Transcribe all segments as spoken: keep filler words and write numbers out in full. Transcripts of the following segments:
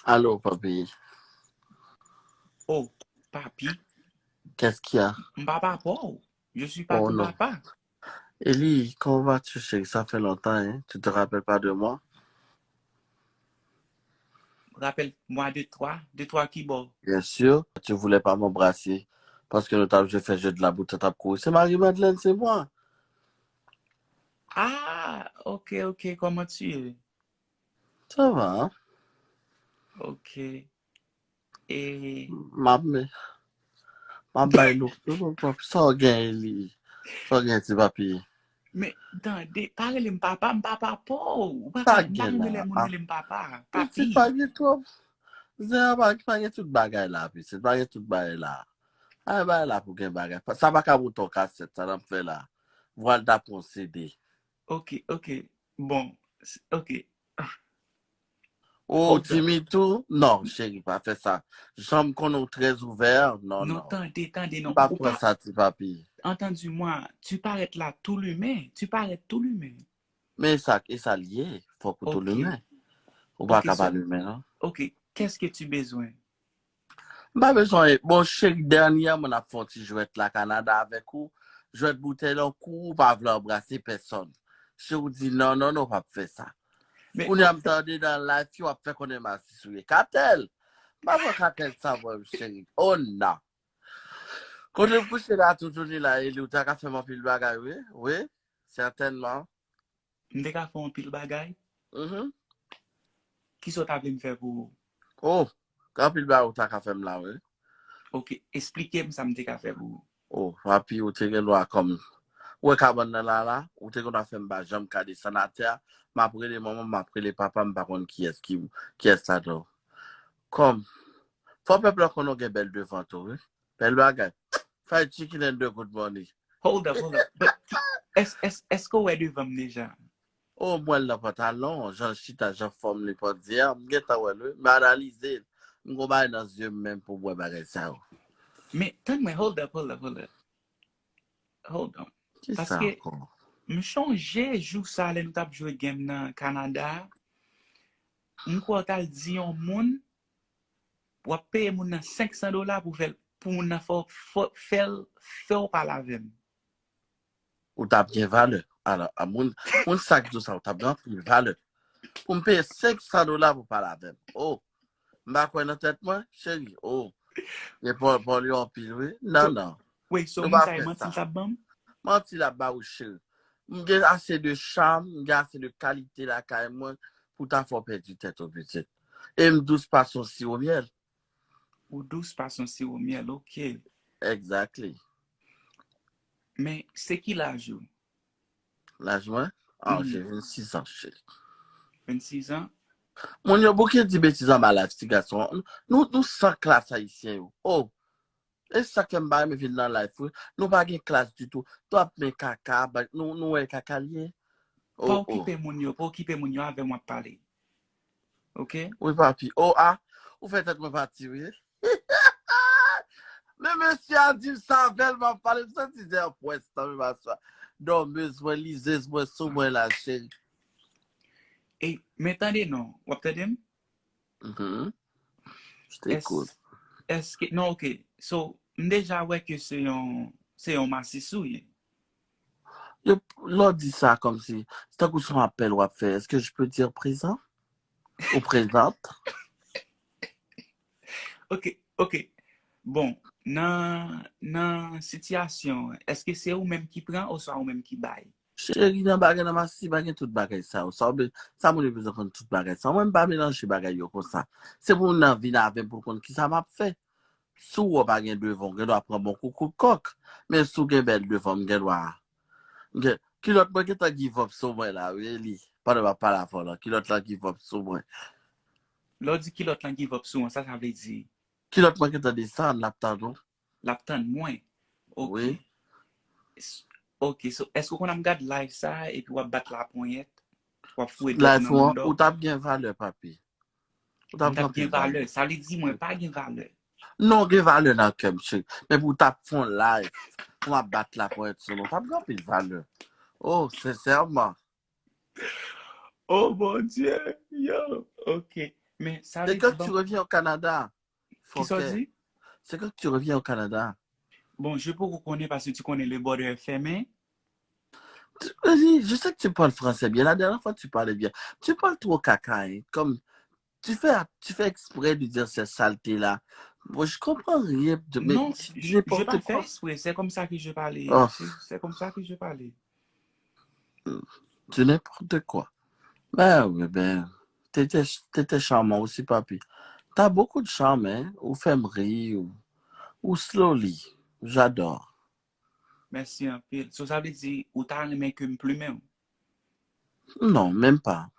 Allô, papi. Oh, papi. Qu'est-ce qu'il y a? M pa papa w. Je suis pas ton papa. Ellie, comment vas-tu, chérie? Ça fait longtemps, hein? Tu te rappelles pas de moi? Rappelle-moi de toi. De toi qui bord? Bien sûr, tu voulais pas m'embrasser parce que nou t ap jwe fè jeu de la bouton, t ap kouri. C'est Marie-Madeleine, c'est moi. Ah, ok, ok, comment tu es? Ça va, hein? Ok. E M ap, m ap bay nou. Sa w gen, Ellie? Sa w gen, ti papi? Men, tande, pa rele m papa, m pa papa w. Ou pa Pa ka, m pa gen renmen la. Lè moun rele m papa. Pitit Papi. Pa gen twòp. Zen pa, pa gen tout bagay la, pitit. Pa gen tout bagay la. Ay, bagay la pou gen bagay. Sa pa ka mouton kasèt, sa n ap fè la. Vwal ta pran C D. Ok, ok. Bon, s- ok. Oh, Hold up. Timi tou? Non, cheri, pa fè sa. Jan m konnen w trè ouvè, non, Non, non. Tande, tande, M non. pa Ou pran pa sa, ti papi. Entends-moi, tu parais là tout l'humain. Tu parais tout l'humain. Men e sa, e sa l ye, fòk ou tou Ok. limen. Ou pa Ok, ka pa so- limen, non? Ok, qu'est-ce que tu besoin? M pa bezwen, bon, cheri, dènyèman n ap fè yon ti jwèt la Kanada avèk ou. Jwèt boutèy lan kou, ou pa vle anbrase pèsòn. Cheri, ou di non, non, non, w p ap fè sa. Men Kounye a m tande nan live yo ap fè konnen Masis ou ye. Katèl! M pa pran katèl sa, mwen, cheri. Oh, non. Kote m kouche la, toutouni la, Eli, ou ta ka fè m anpil bagay, wi. Wi, sètènman. M te ka fè yon pil bagay. Mhm. Kisa w ta vle m fè pou ou? Oh, gen anpil bagay ou ta ka fè m la, wi. Ok, esplike m sa m te ka fè pou ou. Oh, papi, ou te gen dwa kòm. Ou wè kabann nan la, la, ou te gen dwa fè m pa janm ka desann atè a. M ap rele manman, m ap rele papa, m pa konn kiyès ki, kiyès sa tou. Kòm, fò pèp la konnen w gen bèl devan tou, wi. Bèl bagay. Fried chicken and the good money. Hold up, hold up. But, es, es, èske w wè devan m deja? Oh, m wè l nan pantalon, jan l chita, jan fòm li pandyè, m gentan wè l, wi. M analize l. M gon bagay nan zye m menm pou m wè bagay sa yo. Men, tann mwen, hold up, hold up, hold up. Hold on. Ki sa Paske ankò? M chonje jou sa lè nou t ap jwe game nan Kanada. M kwè w t al di yon moun, w ap peye moun nan senk san dola pou fè l, pou moun nan fè, fè, fè l, fè w pale avè m. Ou t ap gen valè. Alò, a moun, moun sa k di w sa, ou t ap gen anpil valè. Pou m peye senk san dola pou pale avè m. Oh, m pa kwè nan tèt mwen, cheri. Oh, gen pòl, pòl yo anpil, wi. Non, non. Wi, so Nou moun pa sa yo fè manti sa. L t ap ban m? Manti l ap ba ou, cheri. M gen ase de cham, m gen ase de kalite lakay mwen pou ta fè w pèdi tèt ou, pitit. E m dous pas yon siwo myèl. Ou dous pas yon siwo myèl, ok. Exactly. Men, se ki laj ou? Laj mwen? Ah, Mhm. J'ai vingt-six ans, cheri. Vennsis an? Moun yo bouke di betiz anba live, ti gason. Nou, nou san klas ayisyen yo. Oh! E sa k fè m pa renmen vin nan live, wi. Nou pa gen klas ditou. Twòp men kaka, ba- nou, nou wè kaka l ye. Pa Oh, oh. Okipe moun yo, pa okipe moun yo, avè m w ap pale. Ok? Wi, papi. Oh, ah, ou fè tèt mwen pati, wi. Men mesye a di m sa avè l, m ap pale, m santi zè pwès nan men aswa. Dòmez mwen, lizez mwen, sou mwen la, cheri. E, men tande non, w ap tande m? Mhm. Je t'écoute. Èske, non, ok. So, m deja wè ke se yon, se yon masisi w ye. Yo, lè w di sa kòmsi, se tankou se yon apèl w ap fè. Est-ce que je peux dire présent? Ou présente? Ok, ok. Bon, nan, nan sitiyasyon, èske se ou menm ki pran oswa ou menm ki bay? Cheri, nan bagay nan masisi, pa gen tout bagay sa yo. Sa, ou be- sa moun yo bezwen konn tout bagay sa. Mwen, m pa melanje bagay yo konsa. Se pou moun nan vin avè m pou l konn kisa m ap fè. Si w wè w pa gen devan, w gen dwa pran bon koukout kòk. Men si w gen bèl devan, m gen dwa. M gen, kilòt mwen gentan give up sou mwen la, wi, Eli. Pandan m ap pale avè w la, kilòt la give up sou mwen. Lè w di kilòt lan give up sou mwen, sa sa vle di? Kilòt mwen gentan desann, l ap tann ou. L ap tann mwen. Ok. Wi. S- Ok, so, èske w konn ap gad live sa epi w ap bat laponyèt? W ap foure dwèt Live nan ou an, bounda w? Ou t ap gen valè, papi. Ou t ap M t gen ap anpil gen valè. valè. Sa vle di mwen pa gen valè. Non, gen valè nan kè m, cheri. Men pou w t ap fè yon live, pou m ap bat laponyèt sou nou, w t ap gen anpil valè. Oh, sensèman. Oh mon Dieu, yo. Ok. Men sa C'est vle quand di tu bon, reviens au Canada. Kisa w Fucker. Di? C'est quand tu reviens au Canada. Bon, je peux reconnaître parce que tu connais le border est fermé. Vas-y, je sais que tu parles français bien. La dernière fois, tu parlais bien. Tu parles trop caca, hein. Comme tu fais, tu fais exprès de dire ces saletés-là. Moi, je comprends rien. De, mais Non, c'est je n'ai n'importe pas fait quoi. Exprès. C'est comme ça que je parlais. Oh, C'est c'est comme ça que je parlais. C'est n'importe quoi. Ben oui, ben, t'étais, t'étais charmant aussi, papi. T'as beaucoup de charme, hein. Ou fè m ri, ou, ou slowly. J'adore. Mèsi anpil. So sa vle di ou ta renmen ke m plimen w? Non, menm pa.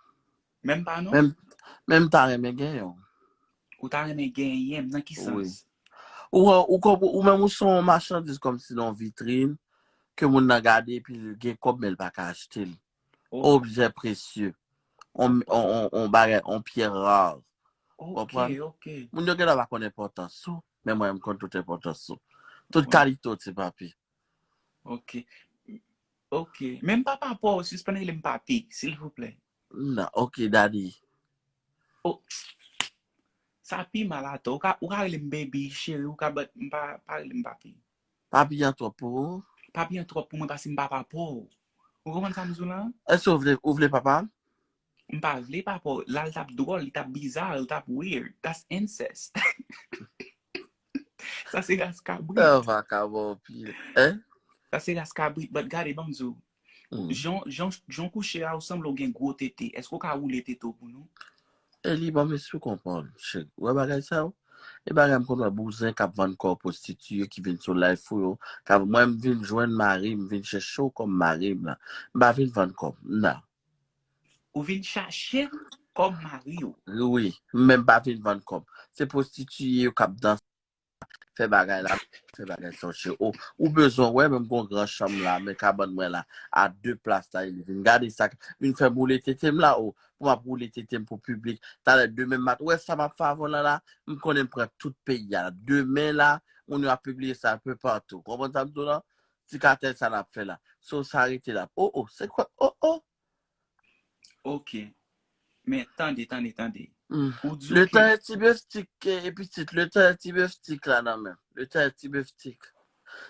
Menm pa non? Menm, menm ta renmen genyen w. Ou ta renmen genyen m nan ki Wi. Sans? Ou, ou, ou, ou menm ou se yon machandiz kòmsi nan yon vitrin, ke moun nan gade epi l gen kòb men l pa ka achte l. Oh, Objè presye. On, on, on, on bagay, on pyè ra. ok, Konprann? Ok. Moun yo genlè pa konn enpòtans ou, men mwen m konn tout enpòtans ou. Tout Wi. Kalite w ti papi. Ok. Ok. Men m pa papa w, sispann rele m papi, silvouplè. Non, ok, daddy. Oh. Sa pi mal atò. Ou ka, ou ka rele m baby, cheri, ou ka bat m pa, pa rele m papi. Papi an twòp pou ou? Papi an twòp pou mwen paske m pa papa w. Ou konprann sa m di w la? Èske ou vle, ou vle papa? M pa vle papa w. La l t ap dwòl, li t ap biza, li t ap weird. That's incest. Sa se ras kabrit. Sa vakabon pil. Hein? Sa se ras kabrit. But gade, ban m di w. Hmm. Jan, jan, jan kouche a, ou sanble w gen gwo tete. Èske w ka woule tete w pou nou? E li ban m espri konprann, cheri. Ou wè bagay sa yo? E bagay m konn wè bouzen k ap vann kò pwostitiye ki vin sou live ou yo. K ap, mwen m vin jwenn mari m, vin chèche w kòm mari m la. M pa vin vann kò m, non. Ou vin chache m kòm mari w. Wi, men m pa vin vann kò m. Se pwostitiye yo k ap danse, fè bagay la, fè bagay sa yo. O, ou bezwen wè, men m gon gran chanm la, men kabann mwen la, a de plas la, li vin gade sa, vin fè m woule tete m la, o, pou m ap woule tete m pou piblik. Talè, demen mat, ou wè sa m ap fè avè w la, la, m konnen m pran tout peyi a la. Demen la, moun yo ap pibliye sa enpe patou. Konprann sa m di w la? Ti katèl sa n ap fè la. So, sa rete la. O, o, se kwa? O, o. Ok. Men tande, tande, tande. Hmm. Ou di Le ke tan e ti bèf tik, e, e pitit, le tan e ti bèf tik la nan men. Le tan e ti bèf tik.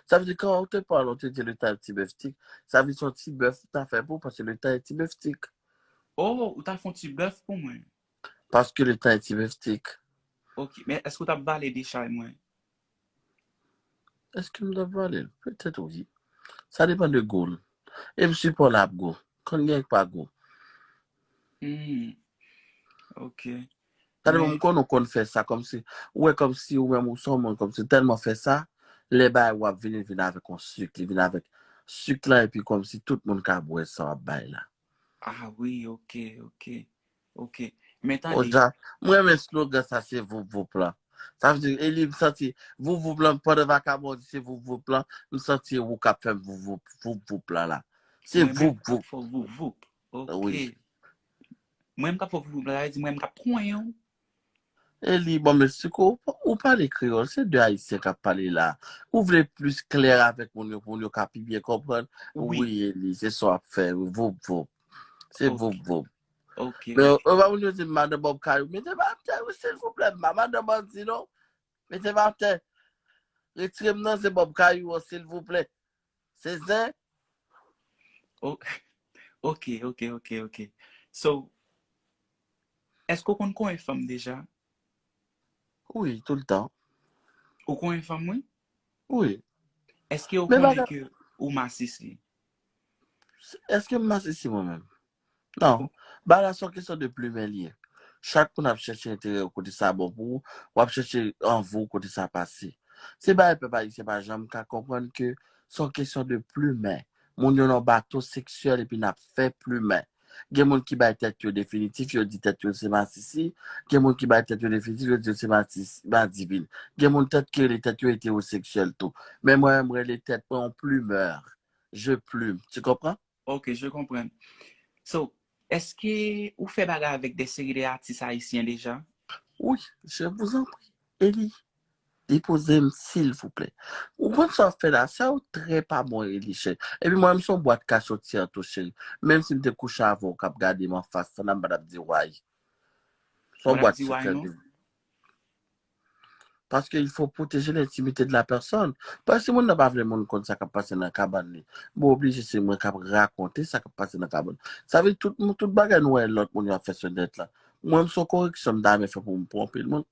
Sa vle di, kan ou te pale, ou te di le tan e ti bèf tik, sa vle di se yon ti bèf ou ta fè pou, paske le tan e ti bèf tik. Oh, ou ta fè yon ti bèf pou mwen. Paske le tan e ti bèf tik. Ok, men èske ou t ap vale dechay mwen? Èske m t ap vale l? Petèt wi. Sa depann de gou l. E m si pa l ap gou. Konn gen k pa gou. Hmm. Ok. Gade, Men m konn ou konn fè sa, kòmsi, ou wè kòmsi ou menm ou se yon moun, kòmsi tèlman fè sa, lè bagay w ap vini, vin avèk yon sik, li vin avèk sik lan, epi kòmsi tout moun ka bwè sa w ap bay la. Ah wi, ok, ok. Ok. Men O tande, ja, mwen renmen slogan sa, se voup voup lan. Sa vle di, e li, m santi, voup voup lan, pandan vakabon di se voup voup lan, m santi ou k ap fè m voup voup, voup voup lan la. Se mwen menm voup k ap voup. Fè voup voup. Ok. Wi. Mwen menm k ap fè voup voup lan, sa vle di mwen menm k ap konyen w. E li, bon, men si ko, ou pale kreyòl, se de Ayisyen k ap pale la. Ou vle plis klè avèk moun yo, pou moun yo ka pi byen konprann. Wi. Wi, e li, se sa w ap fè, wi, voup voup. Se Ok. Voup voup. Ok. Men, ou pa moun yo di m madan Bob Kayou, mete m atè, wi, silvouplè, m pa madan bandi, non. Mete m atè. Retire m nan, se Bob Kayou an, silvouplè. Se zen. O- Ok, ok, ok, ok. So, èske w konn konyen fanm deja? Wi, tout le tan. Ou konyen fanm, wi? Wi. Èske w Men konnen bagay, ke ou masisi? Èske m masisi mwen menm? Non. Bagay la se yon kesyon de plimen li ye. Chak moun ap chèche enterè yo kote sa bon pou ou, w ap chèche anvi w kote sa pase. Se bagay pèp ayisyen pa janm ka konprann ke se yon kesyon de plimen. Moun yo nan bato seksyèl epi n ap fè plimen. Gen moun ki bay tèt yo definitif, yo di tèt yo se masisi. Gen moun ki bay tèt yo definitif, yo di yo se masisi, madivin. Gen moun tèt ki rele tèt yo etewoseksyèl tou. Men mwen, mwen rele tèt mwen yon plumeur. Je plume. Tu comprends? Ok, je comprends. So, èske ou fè bagay avèk de seri de atis ayisyen deja? Oui, je vous en prie. Eli, depoze m, silvouplè. Ou konn sa w ap fè la, sa yo trè pa bon, Eli, cheri. Epi mwen, m se yon bwat kachotye an tou, cheri. Menm si m te kouche avè w k ap gade m anfas, sa m pa t ap di w ay. Fò bwat sekrè li. Paske il faut protéger l'intimité de la personne. Paske si moun nan pa vle moun konn sa k ap pase nan kabann li, bon, oblije se mwen k ap rakonte sa k ap pase nan kabann. Sa vle tout, tout bagay nou wè lòt moun yo ap fè sou nèt la. Mwen, m se yon koreksyon m ta renmen fè pou m pran anpil moun.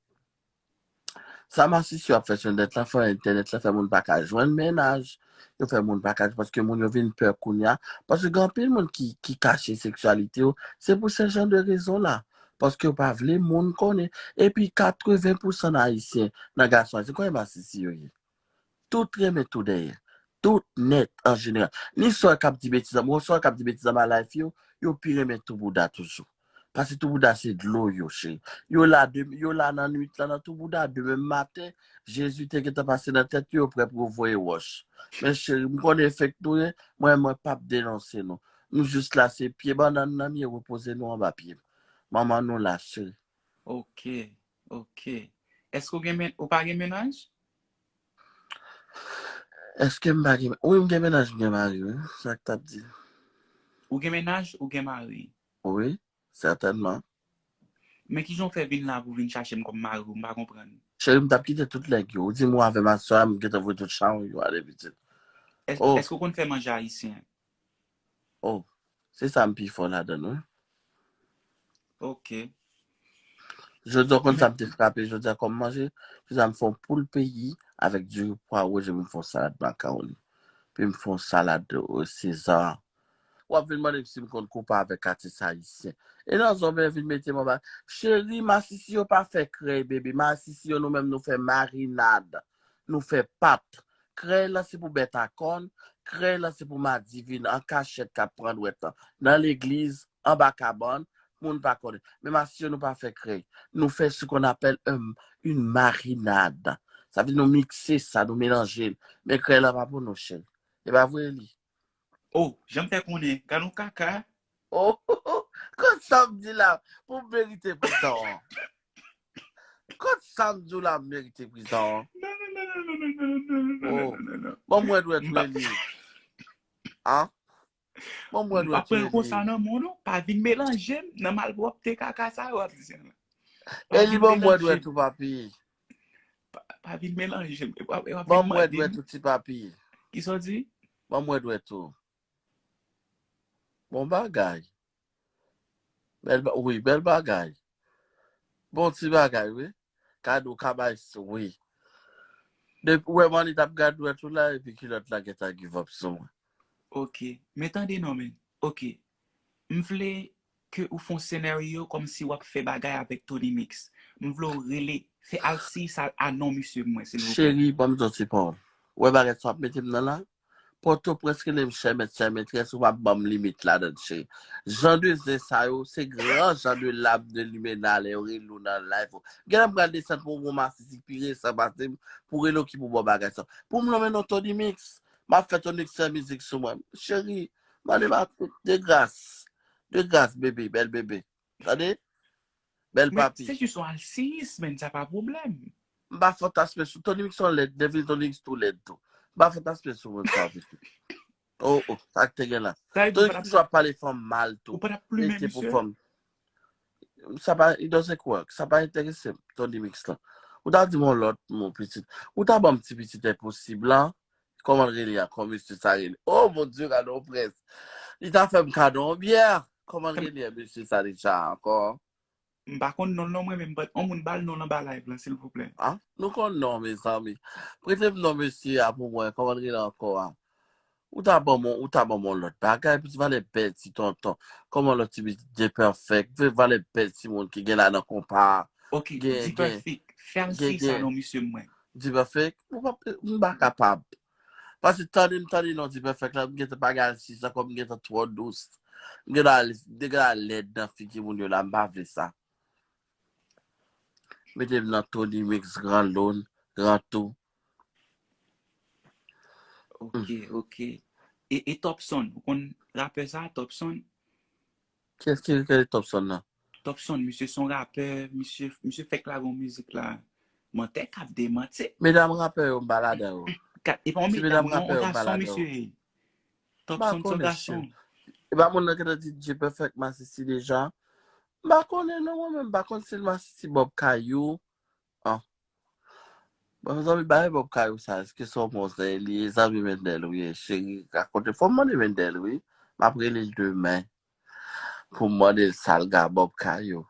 Sa masisi yo ap fè sou nèt la, fè entènèt la, fè moun pa ka jwenn mennaj. Yo fè moun pa ka, paske moun yo vin pè kounye a. Paske gen anpil moun ki, ki kache seksyalite yo. Se pou se jan de rezon la. Paske yo pa vle moun konnen. Epi katreven pousan nan Ayisyen, nan gason Ayisyen, konbyen masisi yo ye? Tout renmen tou dèyè. Tout nèt an jeneral. Ni sè k ap di betiz anba, sè k ap di betiz anba live yo, yo pi renmen tou bouda toujou. Paske tou bouda se dlo yo, cheri. Yo la de, yo la nan nwit la, nan tou bouda, demen maten, Jezi te gentan pase nan tèt yo, yo prè pou yo voye wòch. Men cheri, m konnen fake nou ye, mwen, mwen p ap denonse nou. Nou jis la, se pye bannann nan m ye, repoze nou anba pye m. Manman nou la, cheri. Ok, ok. Èske ou gen men, ou pa gen mennaj? Èske m pa gen, wi, m gen mennaj, m gen mari, wi. Sa k t ap di. Ou gen mennaj, ou gen mari? Wi, sètènman. Men kijan w fè vin la pou vin chache m kòm mari w, m pa konprann. Cheri, m t ap kite tout nèg yo. Ou di m ou avè m aswè a, m gentan voye tout chawony yo ale pitit. Èske, oh, èske w konn fè manje ayisyen? Oh, se sa m pi fò ladan l, wi. Ok. Jodi a, w konn sa m te frape jodi a kòm manje? Jodi a, m fè yon poul peyi avèk diri pwawo, epi m fè yon salad makawoni. Epi m fè yon salad, euh, seza. W ap vin mande m si m konn koupe avèk atis ayisyen. E nan zòn, vin mete m anba. Cheri, masisi yo pa fè krèy, bebe. Masisi yo, nou menm, nou fè marinad. Nou fè pat. Krèy la, se pou bèt a kòn. Krèy la, se pou madivin an kachèt k ap pran dwèt lan. Nan legliz, anba kabann, moun pa konnen. Men masisi yo, nou pa fè krèy. Nou fè ce qu'on appelle un, une marinade. Sa vle di nou mikse sa, nou melanje l. Men krèy la pa pou nou, cheri. E pa vre li? Oh, jan m fè konnen, gad yon kaka. Oh, kot sa m di la pou m merite prizon an? Kot sa m di w la m merite prizon an? Non, non, non, non, non, non, non, non, non, non, non, non, non, non, non. Bon, mwen dwe twe li. An? Bon, mwen dwe twe li. M pa pran konsa nan men w non. Pa vin melanje m nan malpwòpte kaka sa yo ap di an la. E li ban m wè dwèt ou, papi. Pa, pa vin melanje m. E w ap, e w ap vin mande m. Ban m wè dwèt ou, ti papi. Kisa w di? Ban m wè dwèt ou. Bon bagay. Bèl ba-, wi, bèl bagay. Bon ti bagay, wi. Kado ka bay, wi. Depi, ou wè Manny t ap gad dwèt ou la, epi kilòt la gentan give up sou mwen. Ok. Men tande non, men. Ok. M vle ke ou fè yon senaryo kòmsi w ap fè bagay avèk Tony Mix. M vle w rele, fè alsiyis a, a non misye pou mwen, silvouplè. Cheri, ban m di w ti pawòl. Ou wè bagay sa w ap mete m nan la? Pòtoprens rele m chè mèt, chè metrès, ou pa ban m limit ladan l, cheri. Jan de zen sa yo, se gran jan de lame de limena lè yo rele w nan live ou. Genlè m pral desann pou yon masisi ki pi resan pase m, pou rele w ki pou ba w bagay sa. Pou m nonmen non Tony Mix, m ap fè Tony Mix fè mizik sou mwen. Cheri, mande m a tout, de gras. De gras, bebe, bèl bebe. Tande? Bèl papi. Men se jis yon alsiyis, men sa pa pwoblèm. M pa fantasme sou Tony Mix, yon lèd, Devil Tony Mix tou lèd tou. M pa fantasme sou moun sa, pitit. Oh, oh, sa k te gen la. Tony Mix toujou ap pale fanm mal tou. Ou pa t ap plimen misye? Sa pa, it doesn't work. Sa pa enterese m, Tony Mix lan. Ou ta di m yon lòt mo, pitit. Ou ta ban m ti pitit enposib lan. Kòman l rele ankò, mesye sa rele? Oh, mon Dieu, gade yon prens. Li ta fè m kado yon byè. Kòman l rele, mesye sa deja ankò? M pa konn non l non, mwen menm, but on moun ba l non l anba live lan, silvouplè. Ah, nou konn non, mezanmi. Prete m non mesye a pou mwen, kòman l rele ankò a? Ou ta ban m, ou ta ban m yon lòt bagay, pitit, valè bèl ti tonton. Kòman lòt ti pitit, Dperfect, valè bèl ti moun ki gen la nan konpa a. Ok, Dperfect, fè m si sa non misye mwen. Dperfect, ou pa, m pa kapab. Paske tande m tande non Dperfect la, m gentan pa gen alsiyis ankò, m gentan twò dous. M gentan al, m gentan lèd nan figi moun yo la, m pa vle sa. Mete m nan Tony Mix, Gran Lone, Gran Tou. Ok, ok. E, e Topson, ou konn rapè sa, Topson? Kiyès ki rele Topson nan? Topson, misye se yon rapè, misye, misye fèk lage yon mizik la. Mantè k ap demanti. Medam rapè yo, m pa ladan yo. Ka-, e pa yon medam, yon gason, misye. Topson se yon gason. E pa moun nan gentan di Dperfect masisi deja. M pa konnen non, mwen menm, m pa konn si l masisi Bob Kayou. An. Bon, zanmi, bagay Bob Kayou sa, èske se yon bon zanmi li ye? Zanmi Mendel, wi, cheri, rakonte. Fò m mande Mendel, wi. M ap rele l demen. Pou m mande l sa l gen Bob Kayou.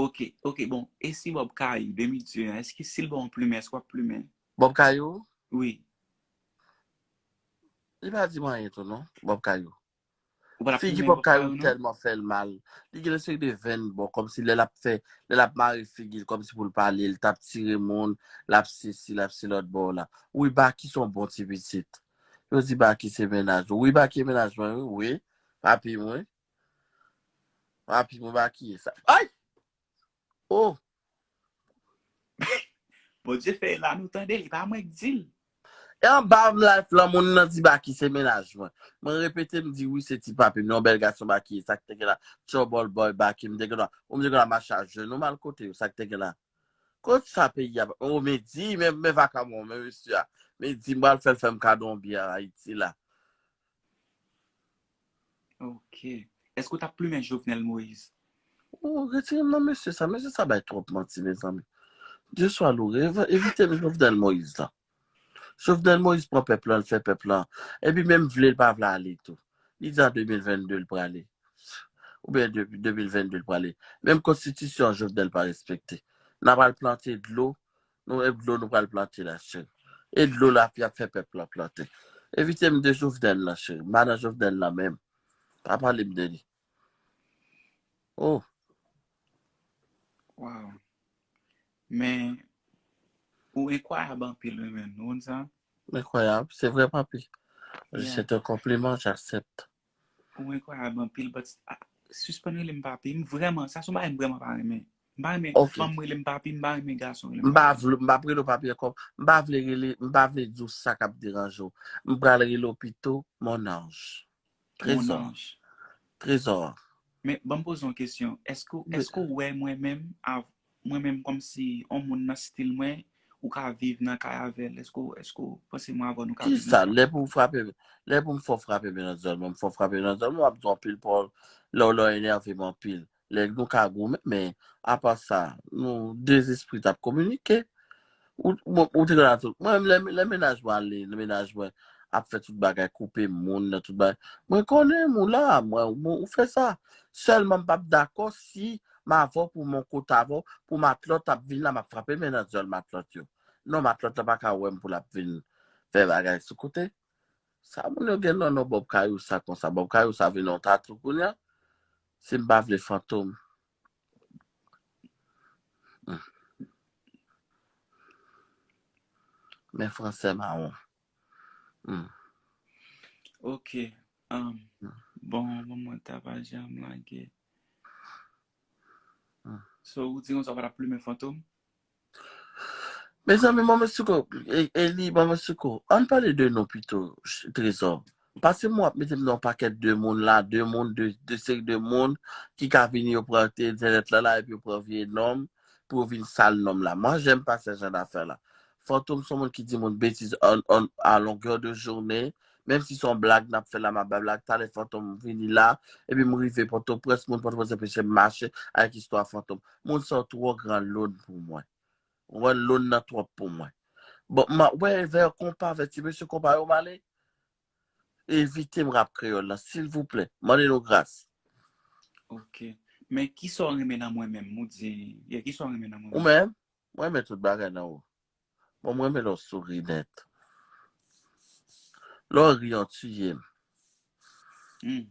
Ok, ok, bon. E si Bob Kayou, demi dieu an, èske si l ba w yon plimen, èske w ap plimen? Bob Kayou? Wi. Li pa di m anyen tou, non, Bob Kayou. Ou pa t ap Figi plimen Bob Bob Kayou, Kayou non? Tèlman fè l mal. Li gen yon seri de venn, bon, kòmsi lè l ap fè, lè l ap mare figi l, kòmsi pou l pale, l t ap tire moun, l ap sesi, l ap se lòt bò la. Wi, Baky se yon bon ti pitit. Yo di Baky se mennaj ou. Wi, Baky se mennaj mwen, wi, wi. Papi mwen. Papi mwen, Baky ye sa. Ay! Oh! Bondye fè la, nou tande, li pa mwen k di l. E anba m live lan, moun nan di Baky se mennaj mwen. Mwen repete, m di wi, se ti papi m, yon bèl gason Baky ye, sa k te gen la. Trouble boy Baky, m te gen la. Ou m te gen la mache a jenou, m al kote yo, sa k te gen la. Kot sa peyi a, o, men di, men, men vagabon, men mesye a. Men di, m pral fè l fè m kado yon byè Ayiti la. Ok. Èske w t ap plimen Jovenel Moïse? Oh, retire m nan mesye sa. Mesye sa bay twòp manti, mezanmi. Dye swa loure, ev- evite m Jovenel Moïse la. Jovenel Moïse pran pèp lan, l fè pèp lan. Epi menm vle, l pa vle ale tou. Li di an de mil venn de l prale. Oubyen de, de mil venn de l prale. Menm konstitisyon an Jovenel pa respekte. N a pral plante dlo, nou, e dlo nou pral plante la, cheri. E dlo la, y ap fè pèp lan plante. Evite m de Jovenel la, cheri. M pa nan Jovenel la menm. Pa pale m de li. Oh, Wow. Men, ou enkwayab anpil, wi, men. Ou konn sa? Enkwayab, se vre, papi. Yeah. C'est un compliment, j'accepte. Ou enkwayab anpil, but ah, sispann rele m papi. M vrèman, sa se yon bagay m vrèman pa renmen. M pa renmen Ok. Fanm rele m papi, m pa renmen gason rele m M pa papi. vle, m pa ap rele w papi ankò. M pa vle rele, m pa vle di w sa k ap deranje w. M pral rele w pito mon ange. Mon Trezò. Ange. Trezò. Men, ban m poze yon kesyon. Èske, èske w wè mwen menm, av- mwen menm kòmsi yon moun nan stil mwen, ou ka viv nan kay avè l? Èske, èske w panse mwen avè w nou ka viv Kisa? nan kay? Lè pou m frape, lè pou m fè w frape men nan zòn mwen, m fè w frape men nan zòn mwen, w ap di anpil pawòl. Lè w, lè w enève m anpil. Lè nou ka goumen, men apa sa, nou de zespri t ap kominike. Ou, ou, ou te konn tout. Mwen, lè, lè mennaj mwen ale, lè mennaj mwen ap fè tout bagay, koupe moun nan tout bagay. Mwen konnen m ou la, mwen, mwen ou fè sa. Sèlman m p ap dakò si m avè w pou mon kote avè w, pou matlòt ap vin la, m ap frape men nan zòn matlòt yo. Non, matlòt la pa ka wè m pou l ap vin fè bagay sou kote. Sa moun yo gen nan non Bob Kayou sa konsa. Bob Kayou sa vin yon tatou kounye a. Si m pa vle fantom. Hmm. Men fransè mawon. Hmm. Ok. Um, Hmm. Bon, bon, mwen ta pa janm lage. Hmm. So, ou di konsa w pa t ap plimen fantom? Mezanmi, manman Siko, e, e li, manman Siko, ann pale de nou pito, Trezò. Pase m w ap mete m nan yon pakèt de moun la, de moun, de, de seri de moun ki ka vini yo pran entènèt la, la, epi yo pran vye non m pou yo vin sal non m la. Mwen, j'aime pas ce genre d'affaire là. Fantom se yon moun ki di moun betiz an, an, à longueur de journée, menm si se yon blag n ap fè la, m ap bay blag, talè Fantom vini la, epi m rive Pòtoprens, moun Pòtoprens anpeche m mache avèk istwa Fantom. Moun sa yo twò gran lòn pou mwen. Ou konprann, lòn nan twòp pou mwen. Bon, m a, wè, vè konpa, vè ti mesye konpa yo m ale. Evite m rap kreyòl la, silvouplè. Mande nou gras. Ok. Men kisa w renmen nan mwen menm? Ou di, yeah, kisa w renmen nan mwen Ou menm? Menm? Mwen renmen tout bagay nan ou. Bon, mwen renmen lè w souri nèt. Lè w ri, w tiye m. Hmm.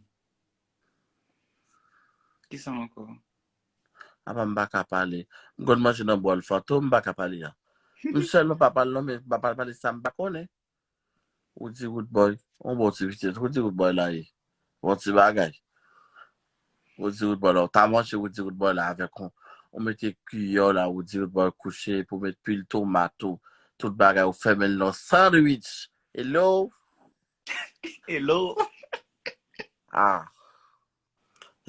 Kisa ankò? Apa m pa ka pale. M konn manje nan bòl Fantom, m pa ka pale a. M sèlman pa pale non, men m pa pale, pale sa m pa konnen. Ou di Roodboy, on bon ti pitit, ou di Roodboy la ye. Bon ti bagay. Ou di Roodboy la, ou ta manje, ou di Roodboy la avèk on, ou mete kiyè w la, ou di Roodboy kouche, pou met pil tomat ou, tout bagay, ou fèmen l nan sandwich. Hello? Hello? Ah.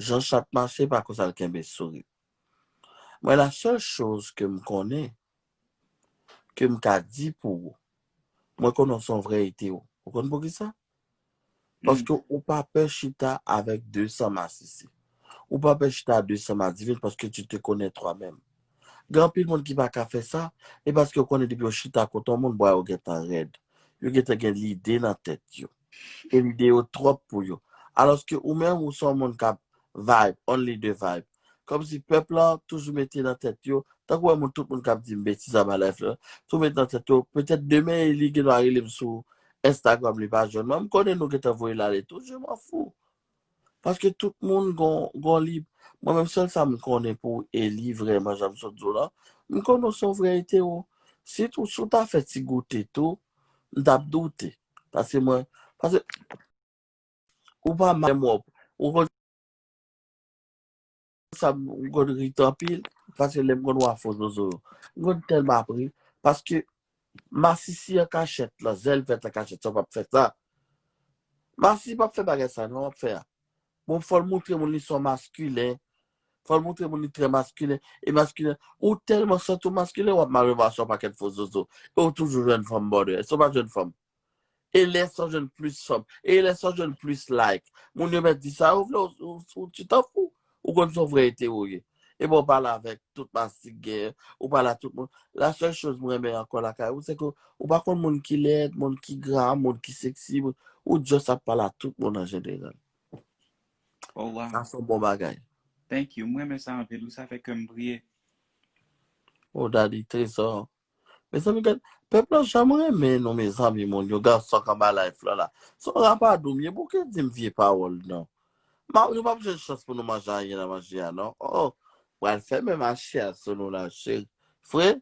Jan chat mache, pa konsa l kenbe sourit. Mwen, la sèl choz ke m konnen, ke m ka di pou ou, mwen konnen w se yon vrè ete ou. Ou konn poukisa? Paske ou pa pè chita avèk de san masisi. Ou pa pè chita de sanm a divin paske tu te connais toi-même. Gen anpil moun ki pa ka fè sa, e paske yo konnen depi yo chita kote yon moun, bwa yo gentan rèd. Yo gentan gen lide nan tèt yo. E lide yo twòp pou yo. Alòske ou menm, ou se yon moun k ap vibe, only the vibe. Kòmsi pèp la toujou mete nan tèt yo, tankou wè moun, tout moun k ap di m betiz anba live la, tou mete nan tèt yo, petèt demen li gen dwa rele m sou Instagram, li pa jwenn mwen. M konnen nou gentan voye l ale tou, je m'en fous. Paske tout moun gon, gon lib. Mwen menm sèl sa m konnen pou Eli vrèman, jan m sot di w la, m konnen w se yon vrè etero. Si tou, si w ta fè ti goute tou, m t ap doute. Paske mwen, paske ou pa menm wè, ou konn sa m konn ri anpil, paske lè m konn wè fo zozo yo. M konn tèlman ap ri, paske masisi an kachèt la, zèl vèt an kachèt, sa w p ap fè sa. Masisi p ap fè bagay sa non, w ap fè a. Bon, fò l montre moun li se yon maskilen. Fò l montre moun li trè maskilen. E maskilen, ou tèlman santi w maskilen, w ap mare mache yon pakèt fo zozo. E w toujou jwenn fanm bòdè. Èske w pa jwenn fanm? E lè sa w jwenn plis fanm. E lè sa w jwenn plis like. Moun yo mèt di sa yo vle, ou, ou, ou, tu t'en fous. Ou konn se yon vrè etero ye. E bon, w pale avèk tout mastik gen, ou pale a tout moun. La sèl choz mwen renmen ankò lakay ou, se ke ou pa konn moun ki lèd, moun ki gra, moun ki seksi, ou just ap pale a tout moun an jeneral. Oh, wow. Sa se yon bon bagay. Thank you. Mwen renmen sa anpil. Ou sa fè kè m briye. Oh, Daddy Trésor. Mezanmi, gad, pèp la janm renmen nou, mezanmi, moun yo, gason k anba live la la. Se yon rapadou m ye, bouke di m vye pawòl non. Ma, nou p ap jwenn chans pou nou manje anyen nan manje a non. Oh, pral fèmen mache a sou nou la, cheri. Fre,